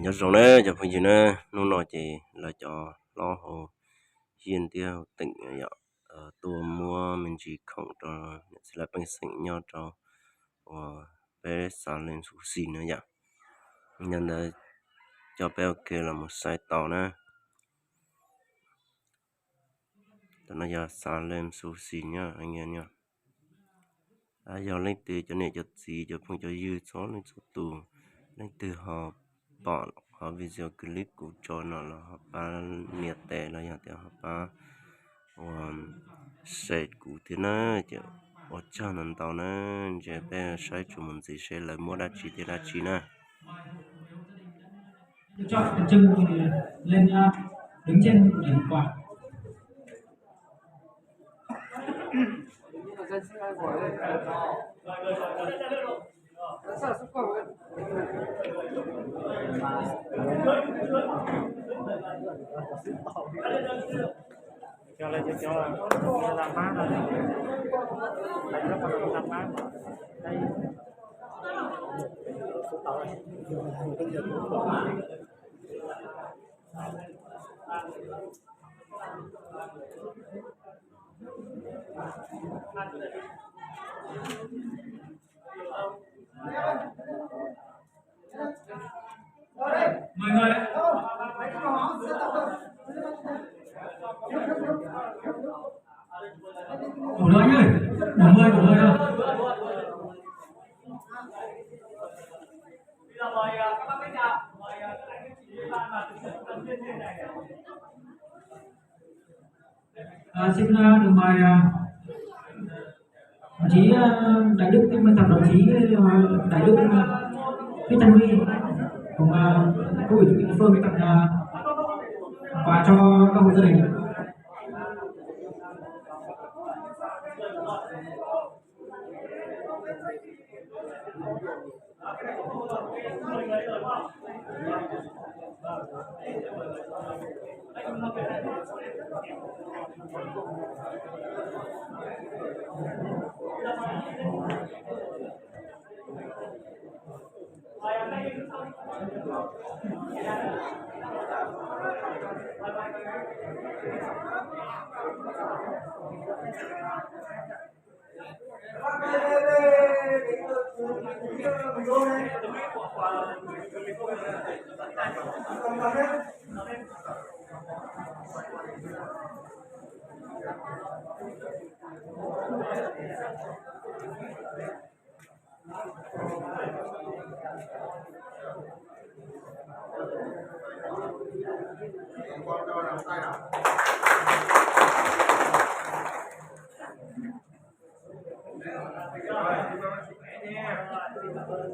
Nyob zoo na cov phooj ywg na, hnub no ces lawv cov hlob hauv Yias thiab hauv Teem yom, tuaj muab me ntsis khoom rau niam txiv lawv pej xeem nyob rau uas peb Xas Lees Xus Xis na yom. Yog ntawd coj peb ua ke los mus saib tau na. Tam no yog Xas Lees Xus Xis nyob, yog leej twg cov niam cov txiv cov phooj cov ywg txhua leej txhua tus, leej twg ho pom qhov video clip kuv tso no los ho pab nias tes los yog tias ho pab ua share kuv thiab na, ces ua tsaug ntau ntau na. Ntshe peb saib tsuas mus ntxiv seb lawv muab dab tsi thiab dab tsi na. Cho phần trưng lên, à, đứng trên đỉnh quạt. Cho lên cho cho ra mát rồi. Lấy nó còn ra mát rồi. Đây. Mười người đấy. Đủ rồi nhá. Đủ mười, đủ mười thôi. À, xin, à, được mời, à, đồng chí, à, Đại Đức, em mời thẳng đồng chí, à, Đại Đức, à, Phít Thanh Huy, cùng, à, cấp ủy chính quyền địa phương tặng, à, quà cho các hộ gia đình.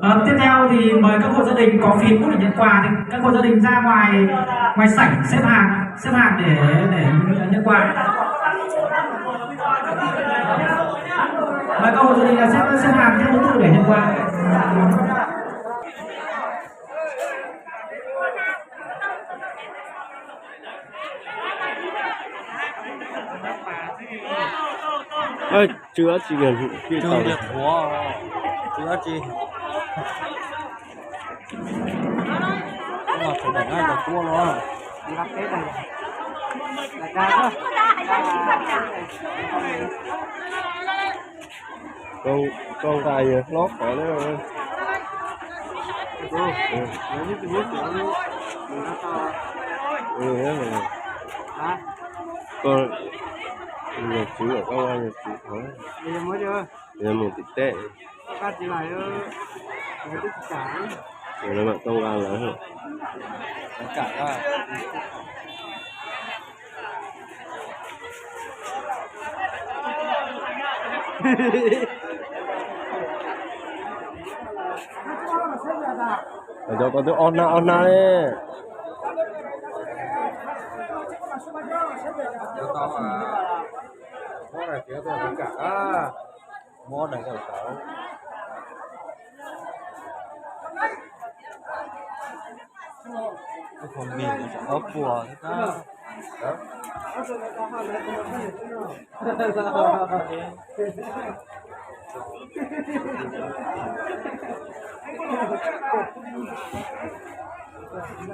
Ờ, tiếp theo thì mời các hộ gia đình có phiếu để nhận quà thì các hộ gia đình ra ngoài, ngoài sảnh xếp hàng, xếp hàng để để nhận quà. Mời các hộ gia đình là xếp xếp hàng theo thứ tự để nhận quà. Ê, chưa có gì gần. Chưa tao được của, chưa có gì. Đúng rồi, chụp ảnh ngay cả cua luôn. Đi lắp tết này. Đại ca đó. Con, con gà gì? Lót khỏi đó. Cô, ừ. Nếu như tôi biết kiểu như mình đã to. Ừ, nhớ rồi. Hả? Con, giờ chú ở con qua nhà chú khỏi. Bây giờ mới chưa? Giờ một tỷ tệ. Các chị này, ờ, lấy cái trả. Rồi nó bạn con qua lỡ hả? Nó trả ra. Cov ko twb ob hnab ob hnab li. Muab daim tau tau. Ub, mis ob puas thiab na. No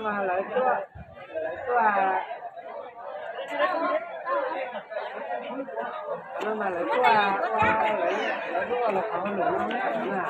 mas lawv tuaj, lawv tuaj, no mas lawv tuaj ua, lawv, lawv tuaj ua los qhov hauj lwm no na.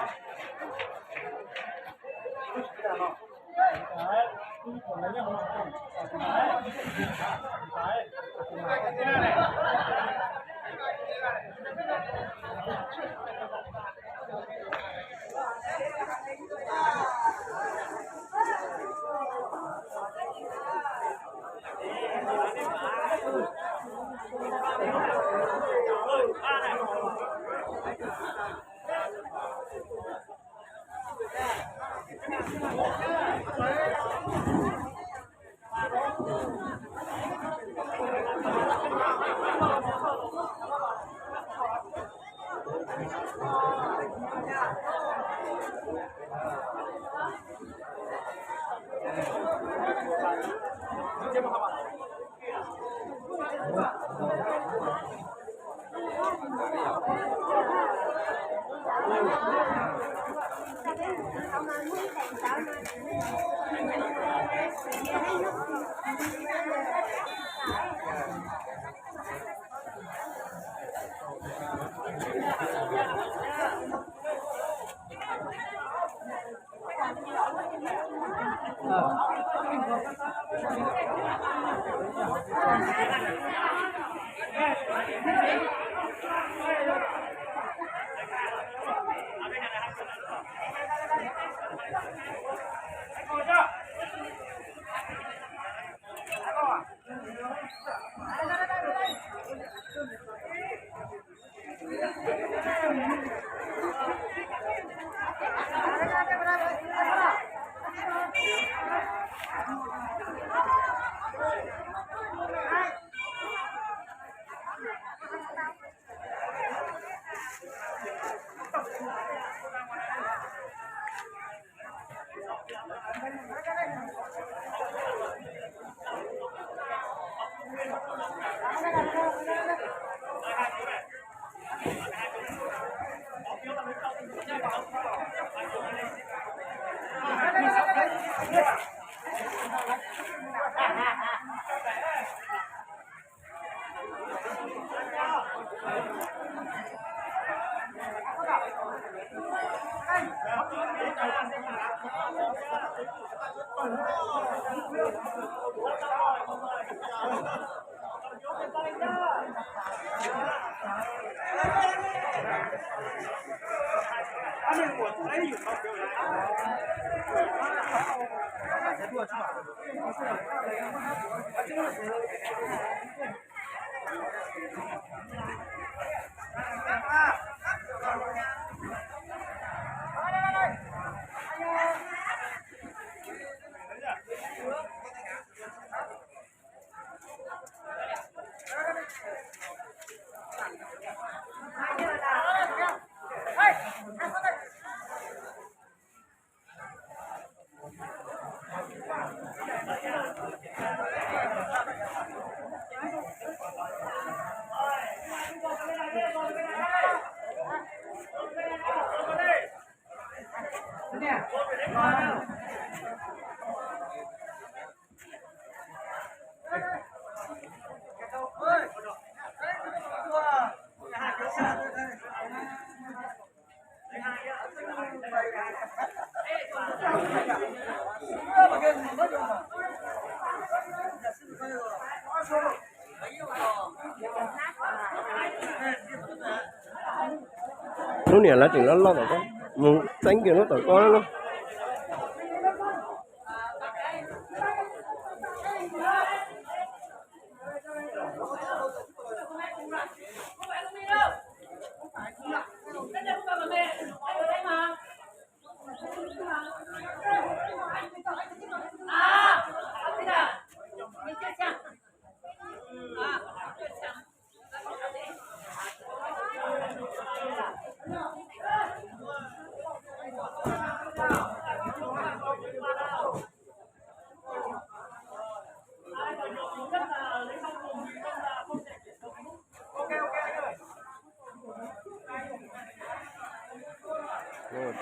Lub niam lawv tseem loj loj tom ko, mus txeeb kiag lub tom ko na.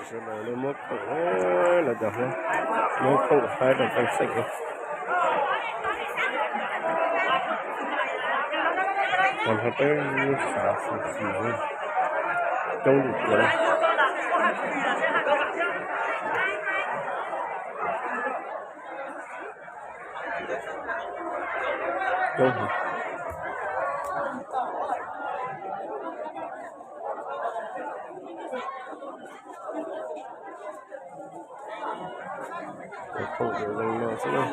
Sawv daws muab khoom, lawv cov Hmoob muab khoom faib rau pej xeem. Tag nrho peb lub xav xis xis coob li tias coob. Khoom zoo no xwb na.